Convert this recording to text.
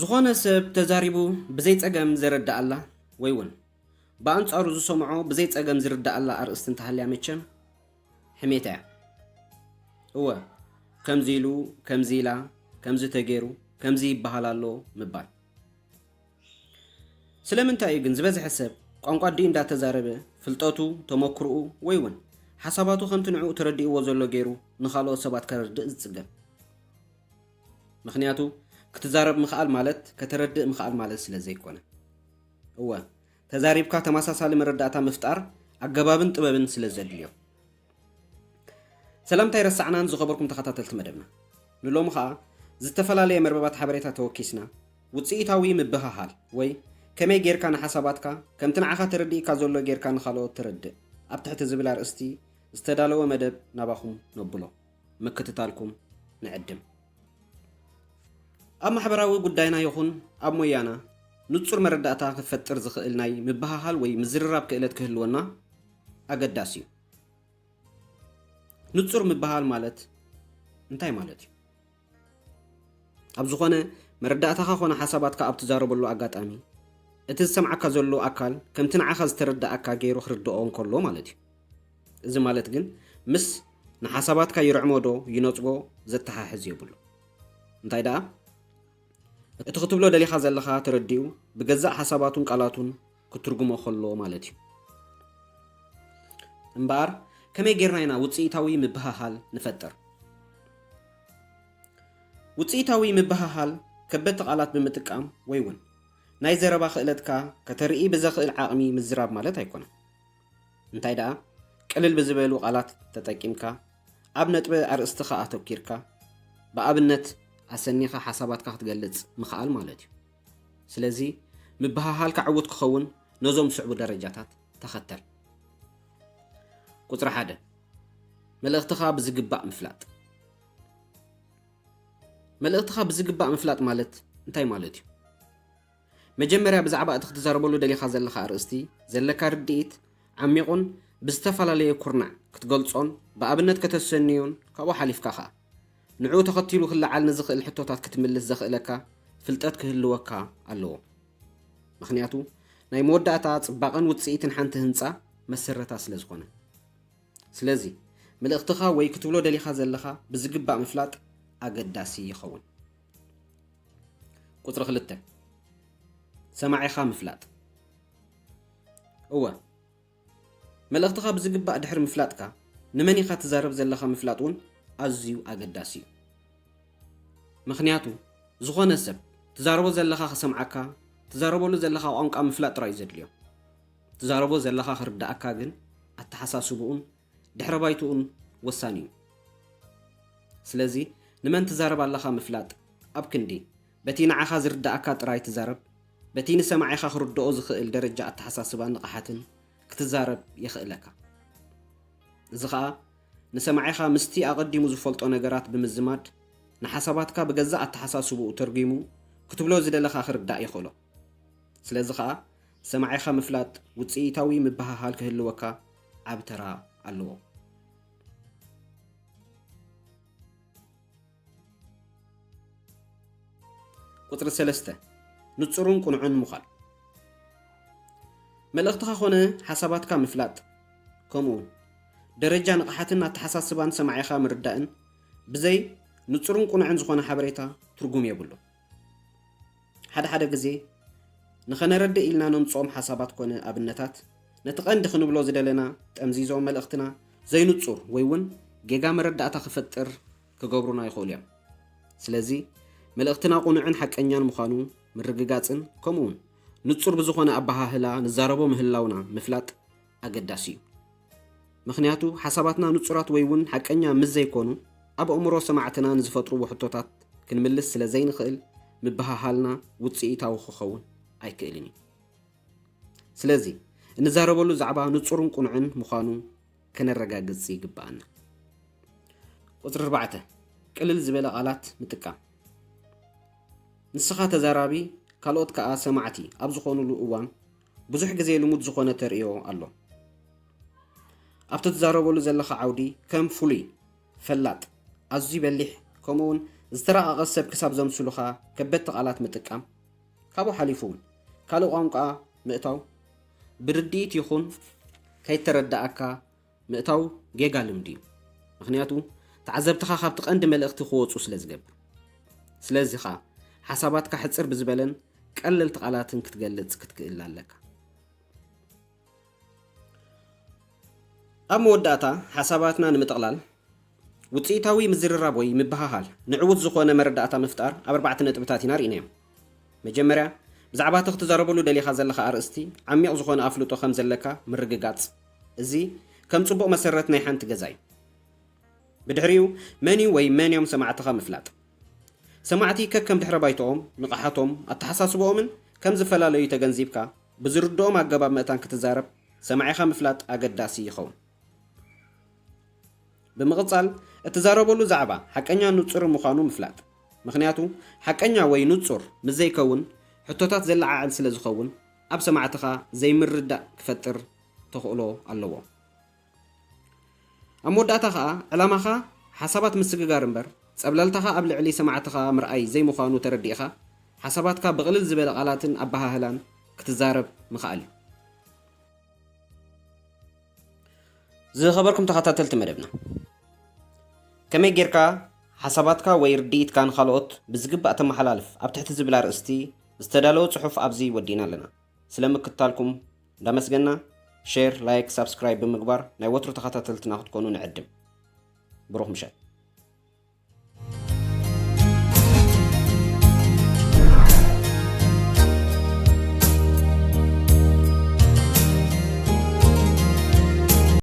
ዝኾነ ሰብ ተዛሪቡ ብዘይ ጸገም ዝርዳኣላ ወይ እውን ብኣንጻሩ ዝሰምዖ ብዘይ ጸገም ዝርዳኣላ ኣርእስቲ እንተሃልያ መቸም ሕሜታ እያ። እወ፣ ከምዚ ኢሉ፣ ከምዚ ኢላ፣ ከምዚ ተገይሩ፣ ከምዚ ይበሃል ኣሎ ምባል። ስለምንታይ እዩ ግን ዝበዝሐ ሰብ ቋንቋ ኣዲኡ እንዳተዛረበ ፍልጠቱ፣ ተመክርኡ ወይ እውን ሓሳባቱ ከምቲ ንዕኡ ተረዲእዎ ዘሎ ገይሩ ንኻልኦት ሰባት ከረድእ ዝጽገም? ምኽንያቱ ክትዛረብ ምኽኣል ማለት ከተረድእ ምኽኣል ማለት ስለ ዘይኮነ። እወ፣ ተዛሪብካ ተመሳሳሊ መረዳእታ ምፍጣር ኣገባብን ጥበብን ስለ ዘድልዮ። ሰላምታይ ረሳዕናን ዝኸበርኩም ተኸታተልቲ መደብና። ንሎሚ ኸኣ ዝተፈላለየ መርበባት ሓበሬታ ተወኪስና ውጽኢታዊ ምብህሃል ወይ ከመይ ጌርካ ንሓሳባትካ ከምቲ ንዓኻ ተረዲእካ ዘሎ ጌርካ ንኻልኦት ተረድእ ኣብ ትሕቲ ዝብል ኣርእስቲ ዝተዳለወ መደብ ናባኹም ነብሎ። ምክትታልኩም ንዕድም። ኣብ ማሕበራዊ ጉዳይና ይኹን ኣብ ሞያና ንጹር መረዳእታ ክፈጥር ዝኽእል ናይ ምብህሃል ወይ ምዝርራብ ክእለት ክህልወና ኣገዳሲ እዩ። ንጹር ምብህሃል ማለት እንታይ ማለት እዩ? ኣብ ዝኾነ መረዳእታኻ ኾነ ሓሳባትካ ኣብ ትዛረበሉ ኣጋጣሚ፣ እቲ ዝሰምዓካ ዘሎ ኣካል ከምቲ ንዓኻ ዝተረዳኣካ ገይሩ ክርድኦ እንከሎ ማለት እዩ። እዚ ማለት ግን ምስ ንሓሳባትካ ይርዕሞ ዶ ይነጽጎ ዘተሓሕዝ የብሉ። እንታይ ደኣ፣ እቲ ክትብሎ ደሊኻ ዘለኻ ተረዲኡ ብገዛእ ሓሳባቱን ቃላቱን ክትርጉሞ ከሎ ማለት እዩ። እምበኣር ከመይ ጌርና ኢና ውጽኢታዊ ምብህሃል ንፈጥር? ውጽኢታዊ ምብህሃል ከበድቲ ቃላት ብምጥቃም ወይ እውን ናይ ዘረባ ክእለትካ ከተርኢ ብዘኽእል ዓቕሚ ምዝራብ ማለት ኣይኮነን። እንታይ ደኣ፣ ቅልል ብዝበሉ ቃላት ተጠቂምካ ኣብ ነጥበ ኣርእስትኻ ኣተኪርካ ብኣብነት ኣሰኒኻ ሓሳባትካ ክትገልጽ ምኽኣል ማለት እዩ። ስለዚ ምብህሃልካ ዕዉት ክኸውን ነዞም ዝስዕቡ ደረጃታት ተኸተል። ቁጽሪ ሓደ፣ መልእኽትኻ ብዝግባእ ምፍላጥ። መልእኽትኻ ብዝግባእ ምፍላጥ ማለት እንታይ ማለት እዩ? መጀመርያ ብዛዕባ እቲ ክትዛረበሉ ደሊኻ ዘለኻ ኣርእስቲ ዘለካ ርድኢት ዓሚቑን ብዝተፈላለየ ኩርናዕ ክትገልጾን ብኣብነት ከተሰንዮን ካብኡ ሓሊፍካ ኸኣ ንዕኡ ተኸቲሉ ክለዓል ንዝኽእል ሕቶታት ክትምልስ ዘኽእለካ ፍልጠት ክህልወካ ኣለዎ። ምኽንያቱ ናይ መወዳእታ ጽባቐን ውጽኢትን ሓንቲ ህንጻ መሰረታ ስለ ዝኾነ። ስለዚ መልእኽትኻ ወይ ክትብሎ ደሊኻ ዘለኻ ብዝግባእ ምፍላጥ ኣገዳሲ ይኸውን። ቁጽሪ ክልተ፣ ሰማዒኻ ምፍላጥ። እወ፣ መልእኽትኻ ብዝግባእ ድሕሪ ምፍላጥካ ንመን ኢኻ ትዛረብ ዘለኻ ምፍላጥ እውን ኣዝዩ ኣገዳሲ እዩ። ምኽንያቱ ዝኾነ ሰብ ትዛረቦ ዘለኻ ክሰምዓካ፣ ትዛረበሉ ዘለኻ ቋንቋ ምፍላጥ ጥራይ እዩ ዘድልዮ። ትዛረቦ ዘለኻ ክርድኣካ ግን ኣተሓሳስብኡን ድሕረ ባይትኡን ወሳኒ እዩ። ስለዚ ንመን ትዛረብ ኣለኻ ምፍላጥ ኣብ ክንዲ በቲ ንዓኻ ዝርድኣካ ጥራይ ትዛረብ፣ በቲ ንሰማዒኻ ክርድኦ ዝኽእል ደረጃ ኣተሓሳስባን ንቕሓትን ክትዛረብ የኽእለካ። እዚ ኸኣ ንሰማዒኻ ምስቲ ኣቐዲሙ ዝፈልጦ ነገራት ብምዝማድ ንሓሳባትካ ብገዛእ ኣተሓሳስብኡ ተርጒሙ ክትብሎ ዝደለኻ ክርዳእ የኽእሎ። ስለዚ ኸኣ ሰማዒኻ ምፍላጥ ውጽኢታዊ ምብህሃል ክህልወካ ዓቢ ተራ ኣለዎ። ቁጽሪ ሰለስተ፣ ንጹርን ቅኑዕን ምዃን። መልእኽትኻ ኾነ ሓሳባትካ ምፍላጥ፣ ከምኡ እውን ደረጃ ንቕሓትን ኣተሓሳስባን ሰማዒኻ ምርዳእን ብዘይ ንጹርን ቅኑዕን ዝኾነ ሓበሬታ ትርጉም የብሉን። ሓደ ሓደ ግዜ ንኸነረድእ ኢልና ነምጽኦም ሓሳባት ኮነ ኣብነታት ነቲ ቀንዲ ክንብሎ ዝደለና ጠምዚዞም መልእኽትና ዘይንጹር ወይ እውን ጌጋ መረዳእታ ክፈጥር ክገብሩና ይኽእሉ እዮም። ስለዚ መልእኽትና ቅኑዕን ሓቀኛን ምዃኑ ምርግጋጽን ከምኡ እውን ንጹር ብዝኾነ ኣበሃህላ ንዛረቦ ምህላውና ምፍላጥ ኣገዳሲ እዩ። ምኽንያቱ ሓሳባትና ንጹራት ወይ እውን ሓቀኛ ምስ ዘይኮኑ ኣብ ኣእምሮ ሰማዕትና ንዝፈጥርዎ ሕቶታት ክንምልስ ስለ ዘይንኽእል ምብህሃልና ውጽኢታዊ ክኸውን ኣይክእልን እዩ። ስለዚ እንዛረበሉ ዛዕባ ንጹርን ቅኑዕን ምዃኑ ከነረጋግጽ ይግብኣና። ቁጽሪ ኣርባዕተ፣ ቅልል ዝበለ ቃላት ምጥቃም። ንስኻ ተዛራቢ ካልኦት ከኣ ሰማዕቲ ኣብ ዝኾኑሉ እዋን ብዙሕ ግዜ ልሙድ ዝኾነ ተርእዮ ኣሎ። ኣብቲ ትዛረበሉ ዘለኻ ዓውዲ ከም ፍሉይ፣ ፈላጥ፣ ኣዝዩ በሊሕ ከምኡ እውን ዝተራቐቐ ሰብ ክሳብ ዘምስሉኻ ከበድቲ ቃላት ምጥቃም፣ ካብኡ ሓሊፉ እውን ካልእ ቋንቋ ምእታው፣ ብርድኢት ይኹን ከይተረዳኣካ ምእታው ጌጋ ልምዲ እዩ። ምኽንያቱ ተዓዘብትኻ ካብቲ ቀንዲ መልእኽቲ ክወፁ ስለ ዝገብር። ስለዚ ኸኣ ሓሳባትካ ሕፅር ብዝበለን ቀለልቲ ቃላትን ክትገልጽ ክትክእል ኣለካ። ኣብ መወዳእታ ሓሳባትና ንምጥቕላል ውፅኢታዊ ምዝርራብ ወይ ምብሃሃል ንዕዉት ዝኾነ መረዳእታ ምፍጣር ኣብ ኣርባዕተ ነጥብታት ኢና ርኢናዮም። መጀመርያ ብዛዕባ እቲ ክትዛረበሉ ደሊኻ ዘለኻ ኣርእስቲ ዓሚቕ ዝኾነ ኣፍልጦ ከም ዘለካ ምርግጋጽ። እዚ ከም ጽቡቕ መሰረት ናይ ሓንቲ ገዛ እዩ። ብድሕሪኡ መን እዩ ወይ መን እዮም ሰማዕትኻ ምፍላጥ። ሰማዕቲ ከከም ድሕረ ባይቶኦም፣ ንቕሓቶም፣ ኣተሓሳስቦኦምን ከም ዝፈላለዩ ተገንዚብካ ብዝርድኦም ኣገባብ መእታን ክትዛረብ ሰማዒኻ ምፍላጥ ኣገዳሲ ይኸውን። ብምቕጻል እትዛረበሉ ዛዕባ ሓቀኛ ንጹር ምዃኑ ምፍላጥ። ምኽንያቱ ሓቀኛ ወይ ንጹር ምስ ዘይከውን ሕቶታት ዘለዓዕል ስለ ዝኸውን ኣብ ሰማዕትኻ ዘይምርዳእ ክፈጥር ተኽእሎ ኣለዎ። ኣብ መወዳእታ ኸኣ ዕላማኻ ሓሳባት ምስግጋር እምበር ጸብለልታኻ ኣብ ልዕሊ ሰማዕትኻ ምርኣይ ዘይምዃኑ ተረዲእኻ ሓሳባትካ ብቕልል ዝበለ ቃላትን ኣበሃህላን ክትዛረብ ምኽኣል እዩ። ዝኸበርኩም ተኸታተልቲ መደብና ከመይ ጌርካ ሓሳባትካ ወይ ርድኢትካ ንኻልኦት ብዝግባእ ተመሓላልፍ ኣብ ትሕቲ ዝብል ኣርእስቲ ዝተዳለወ ጽሑፍ ኣብዚ ወዲእና ኣለና። ስለ ምክትታልኩም እንዳመስገና ሼር፣ ላይክ፣ ሳብስክራይብ ብምግባር ናይ ወትሩ ተኸታተልትና ክትኮኑ ንዕድም። ብሩኽ ምሸት።